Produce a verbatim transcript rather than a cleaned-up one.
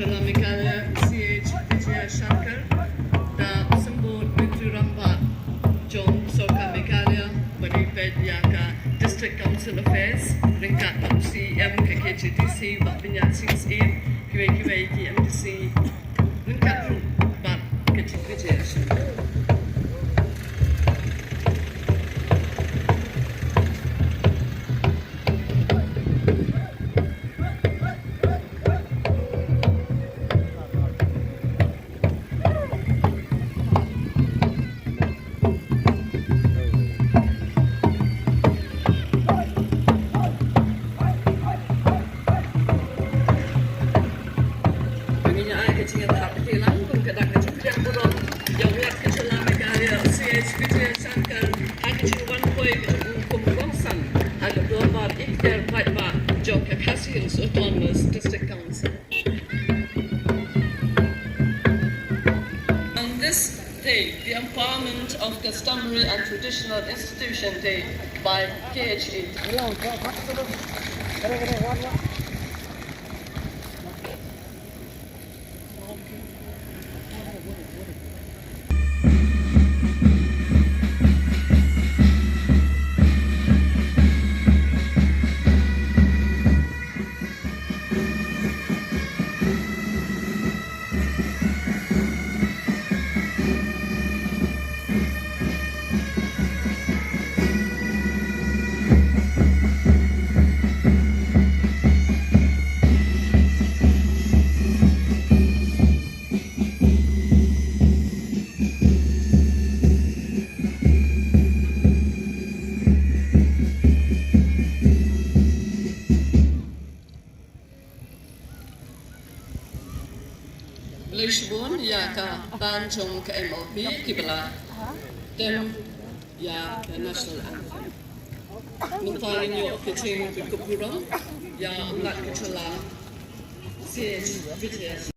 Meghalaya, C H Vijayashankar, da u symbud Myntri Rangbah jong Sorkar Meghalaya, ban ïa peit ïa ka District Council Affairs, ryngkat bad u C E M ka K H A D C, Bah Bniah Singh Syiem, kiwei kiwei ki M D C, ryngkat ruh bad ka Chief Vijayashankar. Ngin ïa ai ka jingïathap kti lang kum ka dak ka jingpdiang burom ïa u Lat ka jylla Meghalaya, C H Vijayashankar, ha ka jingwan poi ka jong u kum u kongsan ha ka dorbar ikhtiar paidbah jong ka Khasi Hills Autonomous District Council. On this day, the Empowerment of Customary and Traditional Institution Day by K H A D. Khublei shibun ïa ka band jong ka M O P kiba la tem ïa ka National Anthem. Mynta ngin ïoh ka jingpynkup burom ïa u Lat ka jylla, C H Vijay.